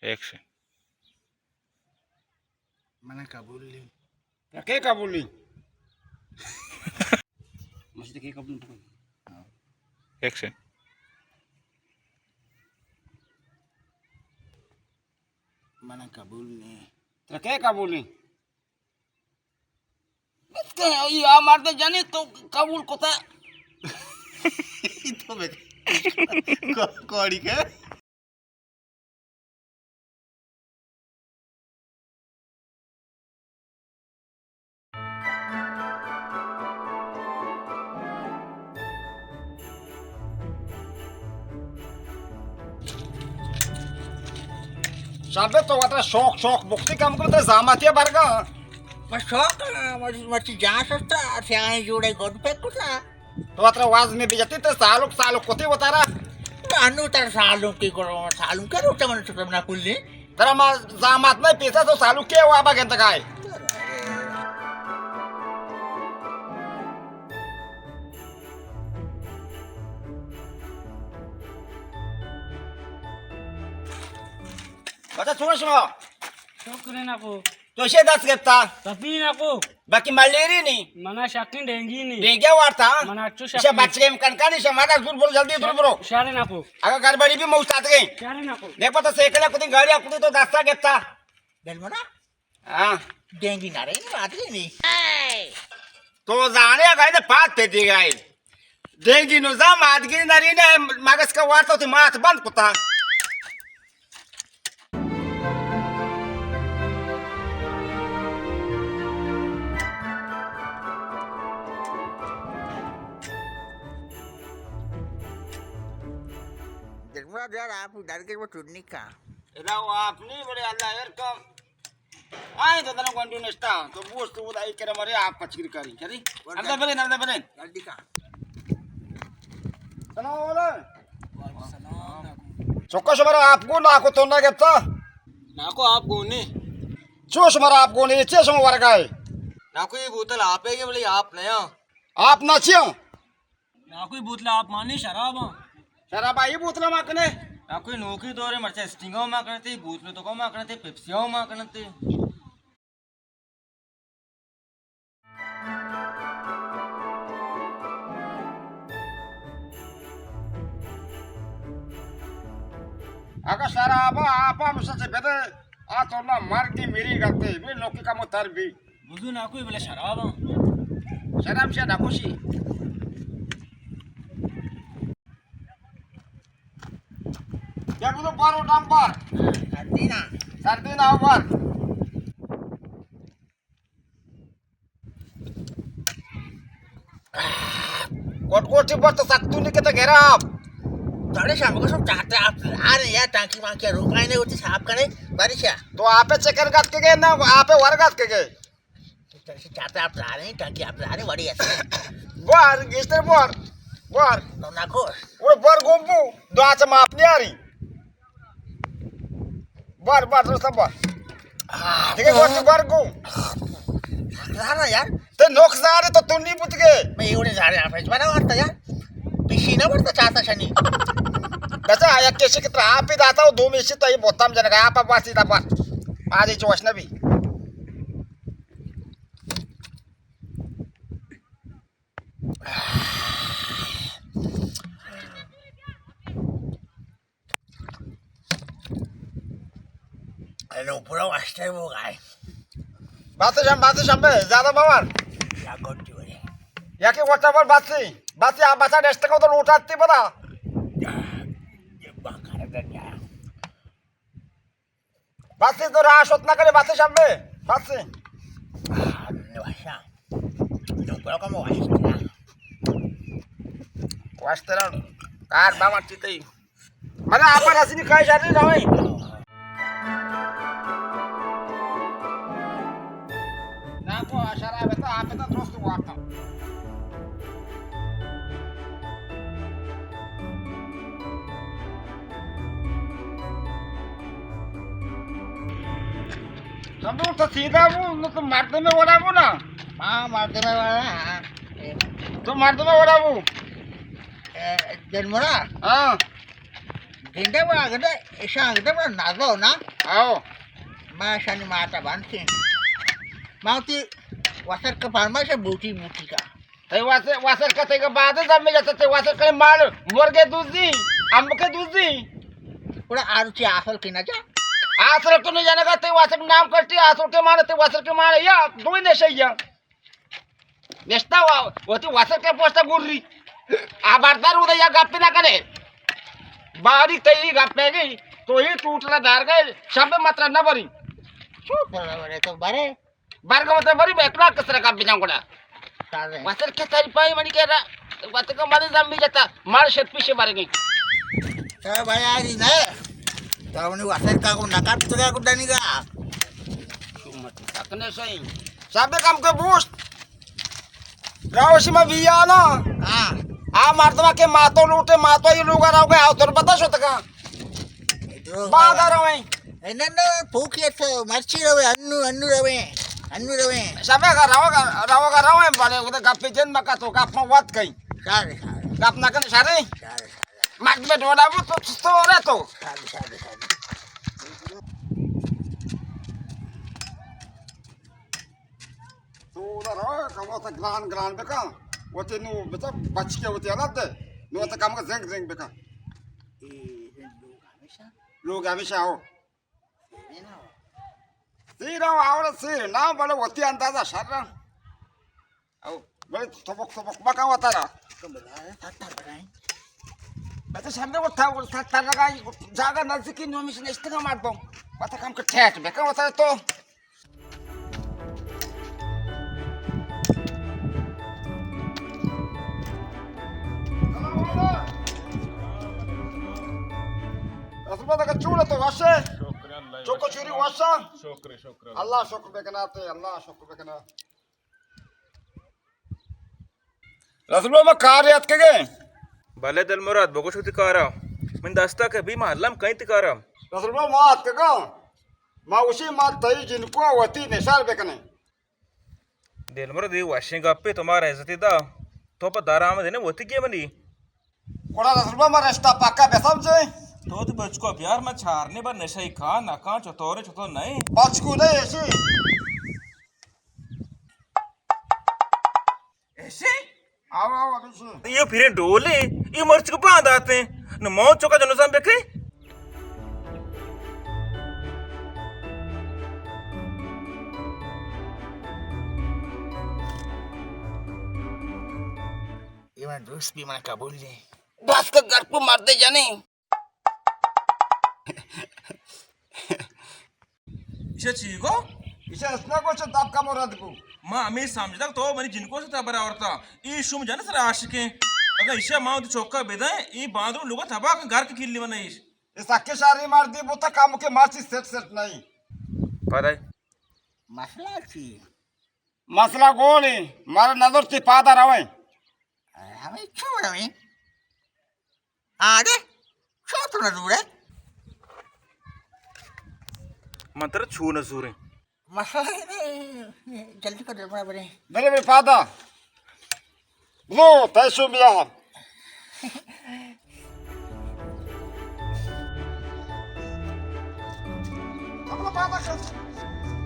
ایکشن۔ من قبول نہیں۔ تو کے قبول نہیں؟ مجھے کے قبول نہیں۔ ایکشن۔ من قبول نہیں۔ تو کے قبول نہیں؟ بس کہ یہ مرد جنی تو قبول کوتا۔ تو بے کو-، کوڑی کے۔ شابے تو وترا شوق، شوق بکتی کم کم ترا زاماتی برگا۔ بس شوق، مرچی، مرچی جان سستا، سیاہیں جوڑے گڈ پہ کتا۔ تو وترا واز میں بجتی تے سالوک سالوک کتی وتارا۔ انو تر سالوک کی کرو، سالوک کرو چمن چکم نہ کلی۔ ترا ما زامات نہیں پیسا تو سالوک کے وابا گنت کائے۔ بچا سوچ ما۔ شکر نکو۔ تو شے دست گپتا؟ تپی نکو۔ باقی ملیری نی۔ منا شکین ڈینگی نی۔ ڈینگی وارتا؟ منا اچو شکین۔ بچ گئے امکان کا نہیں، شما دا دور برو، جلدی دور برو۔ شارے نکو۔ اگر گڑبڑی بھی موسات گئی۔ شارے نکو۔ دیکھ پتا سائیکل کتی گاڑی کتی تو دستا گپتا۔ دل منا؟ ہاں۔ ڈینگی نہ رہی، بات ہی نہیں۔ تو زانے گئے تو پات پہ دی گئے۔ ڈینگی نو زام آدگی نرینہ مگس کا وارتا تی مات بند کتا۔ دلمراد یار، آپ ڈر گئے وہ چڑنی کا۔ ادا وہ آپ نہیں بڑے اللہ یار کم۔ آئے تو تنو گونڈو نشتا، تو بوس تو ادا ایک کرے مرے آپ پچیر کاری، چلی؟ اندر بلین، اندر بلین۔ جلدی کا۔ سلام علیکم۔ چکا شمارا آپ گون ناکو تو نہ گپتا؟ ناکو آپ گون نے۔ چو شمارا آپ گون نے، چے شما ورگا ہے؟ ناکو یہ بوتل آپ ہے کہ بولے آپ نیا؟ آپ نہ چیو؟ ناکو یہ بوتل آپ مانی شراب ہاں۔ شراب آئی بوتل ما کنے؟ ناکو یہ نوکی دورے مرچا اسٹنگا ما کنے تے، بوتل تو کو ما کنے تے، پیپسیاں ما کنے تے۔ اگہ شراب آپا مشا چہ بدے، آ تو نہ مرگی میری گتے، بے لوکی کمو تر بی۔ بزو ناکو بلے شراب ہاں۔ شراب شے ناکوشی۔ یا بولو بارو نمبر۔ سردی نا۔ سردی نا اوور۔ گوٹ گوٹی بر تو سکتو نہیں کتے گراب۔ تڑے شام کو سب چاہتے آپ آ رہے یا ٹانکی وانکی روپائے نہیں ہوتی صاحب کرے بارش ہے۔ تو آپ چکر گت کے گئے نا آپ ورگت کے گئے۔ چاہتے آپ لا رہے ہیں، ٹانکی آپ لا رہے ہیں، بڑی ایسے۔ بار، گیشتر بار، بار۔ تو نہ کھوش۔ وہ بار گومبو، دو آچ ماپ نہیں آ رہی۔ بار، بار، درست بار۔ آہ۔ ٹھیک ہے، بار، بار گو۔ لا رہا یار۔ تے نوک زارے تو تنی بوت گئے۔ میں یہ اڑے زارے آپ اس بار آتا یار۔ پیشی نہ ورتا چاہتا شنی۔ بچا، یک کسی کی طرح آپ ہی داتا ہو، دو میں سے تو یہ بہتام جنگا، آپ، آپ واسی دا بار۔ آج یہ چوش نہ بھی۔ ہیلو، پورا واسطے وہ گائے۔ باتیں شم، باتیں شم بے، زیادہ باور۔ یا گوٹی بولے۔ یا کہ وٹا پر باتیں، باتیں آپ بچا ڈسٹ کو تو لوٹاتی بنا۔ یہ باکار دنیا۔ بس تو راہ شوت نہ کرے، بس شمے، بس۔ واشا۔ تو کو کم واشا۔ واشترا۔ کار با مرچی تئی۔ منا آپ رسنی کای شر نہ ہوئی۔ ناکو شراب تا، آپ تا درست وارتا۔ تندور تو سیدھا بو، نو تو مردمے وڑا بو نا۔ ہاں، مردمے وڑا، ہاں۔ تو مردمے وڑا بو۔ اے، دل مرا۔ ہاں۔ گنڈے وڑا، گنڈے، ایشاں گنڈے وڑا نازو نا۔ آؤ۔ ما شانی ماتا بانتے۔ ما تی وسر کا پارما سے بوٹی بوٹی کا۔ تئی واسر، واسر کتگ کہ بعد زمین جتا، تئی واسر کئی مال مرگے دوزی، امبکے دوزی۔ گڑا آروچی آسل کی نہ جا۔ آسل تو نہیں جانے گا، تئی واسر نام کرتی، آسل کے مانے، تئی واسر کے مانے، یا دوئی نشے یا۔ نشتا ہوا، وہ تی واسر کے پوستا گوری۔ آباردار ہوتا یا گپ نہ کرے۔ باری تئی گپ ہے گئی، تو ہی ٹوٹلا دار گئے، شب مطلب نہ بری۔ چپ رہو رے تو برے۔ برگ مطلب بری بیکنا کسرا کا بجان گڑا۔ سارے۔ واسر کے تاری پائی منی کے را، واسر کو مری زمبی جتا، مار شت پیشے برگی۔ تو بھائی آری نہ۔ تو منی واسر کا کو نکات تو کو دنی گا۔ تکنے سہی۔ سب کم کو بوست۔ راوشی ما بیانا۔ ہاں۔ آ مردما کے ماتو لوٹے، ماتو یہ لوگا راو گئے، آو تربتا شتگا۔ ادرو بادار ہوئیں۔ اے نہ، نہ، پوکی ات، مرچی روے، انو، انو روے، انو روے۔ شبے کا روگا، روگا روے، بڑے، ادھر گپے جن مکا تو گپ ما وات کئی۔ سارے، سارے۔ گپ نہ کن شرے۔ سارے، سارے۔ مٹ میں ڈولا وہ تو چستو ہو رہے تو۔ سارے، سارے، سارے۔ تو نہ رو، کم وت گران گران بکن۔ وتی نو بچا بچکے وتی الگ دے۔ نو وت کم کا زنگ زنگ بکن۔ اے لوگ ہمیشہ؟ لوگ ہمیشہ ہو۔ سیر ہو۔ سیر ہو، آوڑ سیر۔ نا بلے وتی اندازہ شر۔ او، بلے تبک تبک بکن وتارا۔ کم بلا، تر تر بکن۔ بس ہم نے وتا، تر تر لگا، جاگہ نزدیکی نو مش نشتگا مردم۔ وتا کم کے ٹھیٹ بکن وتارا تو۔ رسول بابا، چون تو وش ئے؟ شکر اللہ، چوکو چوری وش ئے؟ شکر، شکر۔ اللہ شکر بکنا تے، اللہ شکر بکنا۔ رسول بابا، ما کارے اتکگیں۔ بلے دل مراد، بگوش وتی کارا۔ من دستا کہ بی، ما الم کئیں تی کارا۔ رسول بابا، ما اتکگاں۔ ما گوشی ما تئی جنکو وتی نشار بکنیں۔ دل مراد، اے وشیں گپے، تو مارا عزتی دا۔ تو پہ درآمد نہ وتی گے منی۔ گڑا رسول بابا، ما رشتہ پکا بسمجھیں۔ تو تو بچکو بیار، ما چارنے بر نشہ کھا نہ کھا، چطور چطور نہیں۔ بچکو نہیں ایسی۔ ایسے؟ آو، آو، ابھی سے۔ یہ پھریں ڈولے، یہ مرچ کو باندھ آتے ہیں۔ نہ مو چکا جنو سان بکے۔ یہ من دوست بھی من قبول نہیں۔ بس کا گھر کو مردے جانے۔ ایشا چی گو؟ ایشا اسنا گو چہ دب کم رد گو۔ ما ہمیں سمجھتا تو منی جنکو سے تبر آورتا۔ ای شوم جن سر عاشقیں۔ اگر ایشا ما تو چوکا بدائیں، ای باندرو لوگا تباہ کن، گھر کے کلی بنائیش۔ اے سکے شاری مردی بوتا، کم کے مرچی سیٹ سیٹ نہیں۔ پتہ ہے؟ مسئلہ چی؟ مسئلہ گونے، مارا نظر تی پادا رویں۔ ہمیں چو رویں؟ آرے، چو تو نہ زورے؟ من ترا چو نہ زوریں؟ مسئلہ نہیں، جلدی کر دے، بڑا بڑے۔ بلے بلے پادا۔ لو، پیسو بیا۔ اپنا پادا کر۔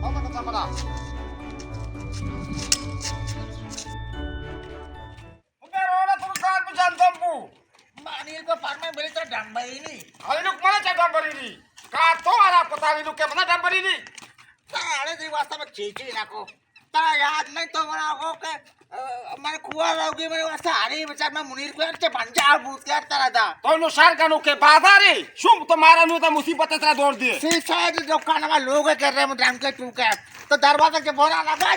پادا کر، پادا۔ بے روڑا تو سال بجان دمبو۔ مانی کو فرمائے بلے تو ڈمبئی نہیں۔ ہلوک منا چا ڈمبری نہیں۔ کا تو آرا پتا نہیں لوگ کے منا ڈمبری نہیں۔ ترا اڑے دی واسطہ میں چیچی نہ کو۔ ترا یاد نہیں تو منا کو کہ، ا، من کوا لوگی میرے واسطہ ہری بچار میں منیر کو چے پنجاب بوت کر ترا دا۔ تو نو شہر کا نو کے بازارے۔ شوم تو مارا نو دا مصیبت ترا دور دیے۔ سی شاید دکان میں لوگ کر رہے ہیں ڈرم کے تو کے۔ تو دروازہ کے بورا لگا۔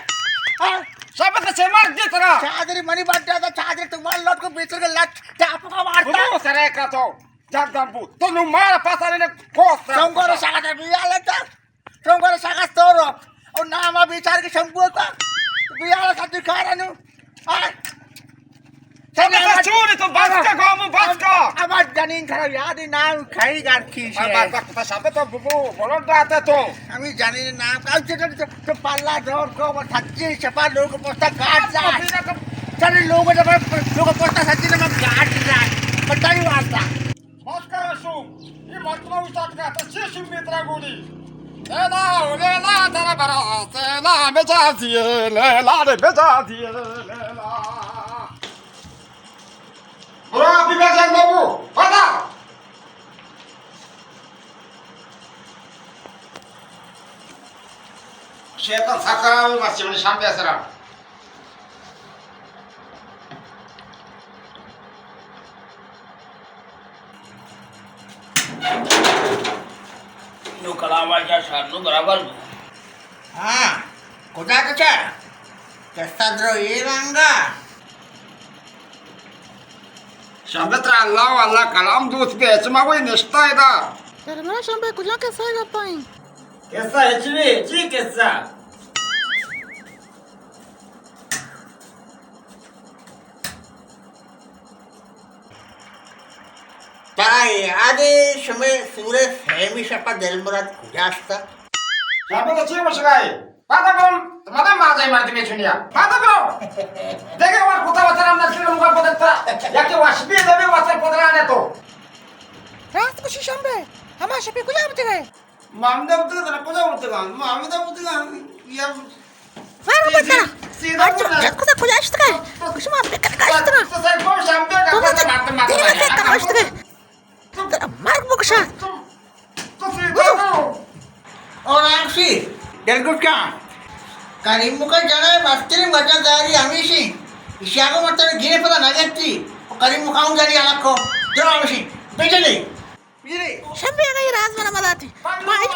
ہاں؟ سب کے سے مار دے ترا۔ چادری منی بٹ جاتا، چادری تمہار لوٹ کو بیچر کے لٹ ٹاپ کا مارتا۔ بلو سرے کا تو۔ جان دمبو۔ تو نو مارا پاسا نے کوس۔ تم کو شاگا بیا لیتا۔ تم کو شاگا تو رو۔ اور نام بیچار کے شمبو کا۔ بیا سب دکھا رہا نو۔ ہاں؟ سب کا چوری تو بس کا گامو بس کا۔ اب جنین تھا یاد نام کھائی گار کیش ہے۔ بس بس شب تو ببو بولو ڈاتا تو۔ ہمیں جنین نام کا تو، تو، تو پالا دور کو وہ سچی چپا لوگ پوستا گاٹ جا۔ چلے لوگ جب لوگ پوستا سچی نے گاٹ جا۔ بتائی واسطہ۔ بس کا سو، یہ مطلب اس کا تو چھ سو میٹر گولی۔ لیلا، او لیلا، در برا، لیلا، مجازی، لیلا، ری مجازی، لیلا. برو، آپ ہی بیٹھ جائیں بابو، پتا. شیطان سکرا، بس من شام بیاسرا. نو کلام واجہ شاد نو برابر بو. ہاں، کجا کچا؟ کسا درو اے رنگا؟ شمبے ترا اللہ و اللہ کلام دوست بے، چما وہی نشتا ہے دا. ترا مرا شمبے کجا کسا ہے گپائیں؟ کسا ہچ بھی، چی کسا؟ ترا یادے شمئے سورئے سیمی شپا دلمراد کجا استا؟ شابے تو چی گوشگائے؟ پادا برو، مدام مازے مردمے چنیا. پادا برو. دیگه وار کتا وتر ہم نسل مگا پدتا. یا کہ وش بی دبی وتر پدرانے تو. راست گوشی شمبے، ہما شپی کجا بوتگئے؟ ما ہمدا بوتگاں، ترا کجا بوتگاں؟ ما ہمدا بوتگاں. یا سارا سیدھی، بوتگاں. سیدھا بوتگاں. جت کجا، کجا اشتگاں؟ تو، تو، شما بکت کجا اشتگاں؟ تو سر کو شام دے تو کا مت، مت، مت، دیر مت، سے مت، کجا مت، اشتگاں؟ تو، تو، ترا مرگ بکشاں. تو، تو سیدھا تو. اور آخسی، دلگوش کن. کریم مکا جنئے مسترین وجہ داری ہمیشی. اشیاگو مطلب گینے پدا نگتی. کریم مکا ہوں جانی الگ کو. درو ہمیشی. بیچے دے. شمبے اگاں اے راز منا مداتی، ما اے